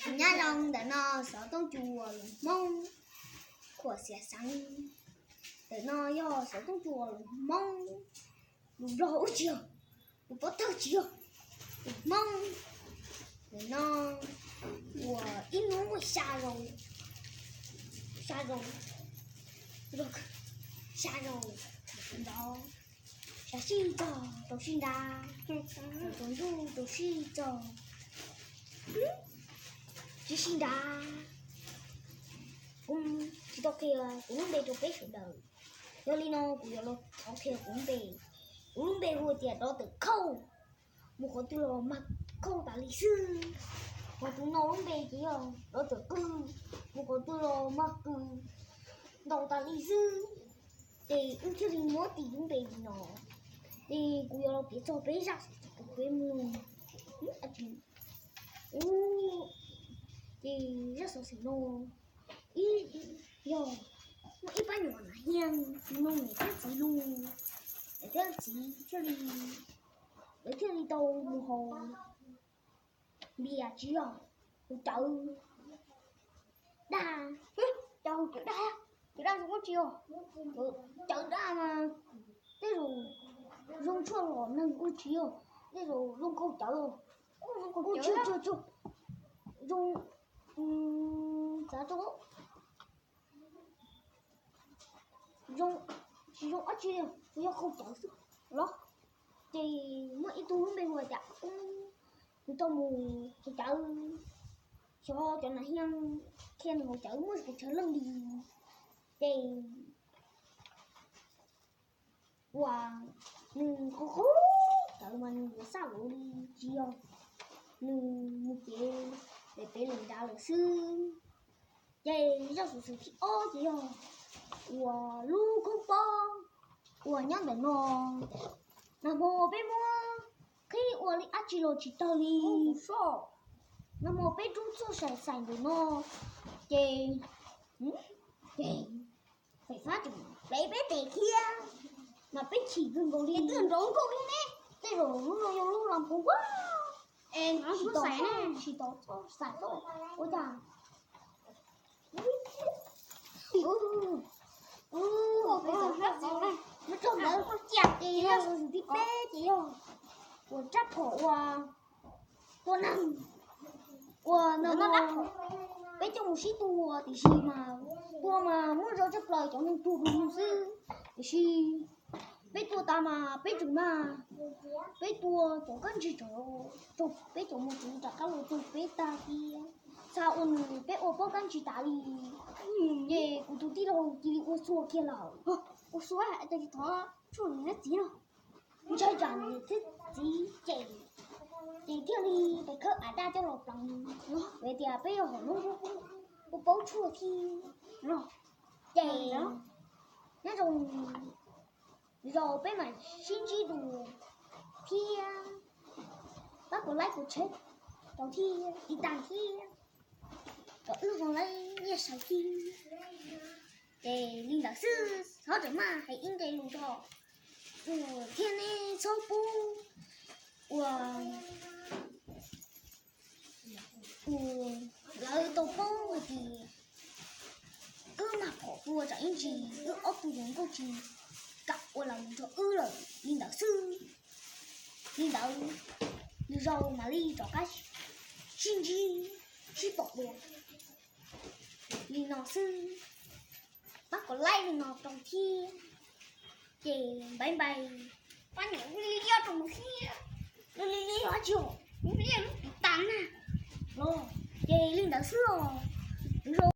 Nyob zoo, ntawm no xov tooj cua lus Hmoob, khuam xiav xeev. Ntawm no yog xov tooj cua lus Hmoob, lus Nplog ua tsis yog, lus pob tawg tsis yog, lus Hmoob. Ntawm no uas ib hnub muaj xya zaus, xya zaus, xya zaus, ntov, xya sij txog rau sij nrad, tsaus ntuj rau sij txog, tsis sij nrad. Kuv tsis tau qhia kuv lub npe rau peb sawv daws. Yog li no kuv yuav los thov qhia kuv lub npe. Kuv lub npe hu tias Dov Tawm Khauj, mus qhov twg los mag khauj tas li xwb. Ho tus no lub npe ces yog Dov Tawm Qw, mus qhov twg los mag qw ntau tas li xwb. Ces wb thiaj li muab tis lub npe li no. Ces kuv yuav los piav txog peb zaj xov xwm rau peb mloog. Ces zaj xov xwm no yog muaj ib pab nyuam nas hias mus noog niam thiab txiv lus. Niam thiab txiv thiaj li, lawv thiaj li tau mus haus npias tsis yog, haus cawv daj. Cov haus cawv daj, cawv daj zoo ua tsis yog, cawv daj mas tej zaum zoo tshuaj los neeg ua tsis yog, tej zaum zoo khaus cawv, ua tsis yog, zoo, xav rau zoo, tsis zoo dab tsi li, tsuas yog khaus cawv xwb los. Ces muaj ib tug lub npe hu tias Kub, nws tau mus haus cawv, xyov cov nas hias qhia nws haus cawv muaj kev tsawg leej li. Ces uas nws khaus khaus cawv mas nws yuav xab luv li tsis yog, nws mus kev pem pem lawm nrad lawm xwb. Ces zaj xov xwm thib ob ces yog uas lub khaub pob uas nyob ntawm no. Nag hmo peb muab qhib ua li dab tsi los tsis tawg li. Nag hmo peb rub txuj xaim xaim ntawm no, ces, ces fais fab tseem plev peb tes thiab, mas peb chim kawg nkaus li. Twb nrov nkauj li ne. Tej zaum lub no yog lub las phoov ua, es tsis tau, tsis tau xaim tuaj ua cas. Nyob rau ntawd ces yog xov xwm thib peb ces yog uas rab phom uas tua neeg. Uas nag hmo peb coj mus sib tua tiam sis mas tua mas muaj zog tshaj plaws cov neeg tuag dua xwb. Tiam sis peb tua tas mas peb tseem mag, peb tua cov kab ntsig tseem, peb cov mos txwv rov qab los tua peb tag thiab. Txha ua nws peb ua pob kab ntsig tas li. Ces kuv tus tij laug cia li ua xua kiag lawm. Ua xua, thov tshuaj niam thiab txiv no. Ntshai tsam niam thiab txiv cem, ces thiaj li pes khawb av daj coj los pleev. Vim tias peb yog hom noob ua paub tshuaj thiab. Ces nyob zoo, zaum peb mam sib ntsib dua thiab. Pab kuv like kuv share rau thiab, tiv tas thiab, kom wb zoo lawv nyiaj saw thiab. Ces li ntawd xwb, txhob tseem maj hais ib nqe lus rau, kuv thiab nej txhob pub ua, ua lawv tau paub hais tias wb mag phom tua tsam ib ntsis wb ob tug hluas nkauj tsis kam ua lawv mus nrog wb lawm li ntawd xwb. Li ntawd, lwm zaus mam li rov qab sib ntsib sib pom dua li no xwb. Pab kom like li no rau thiab. Ces bye bye. Pab niam wb li liab rau mus thiab. Li liab tsis, wb liab lub tiv tas na. Ces li ntawd xwb os.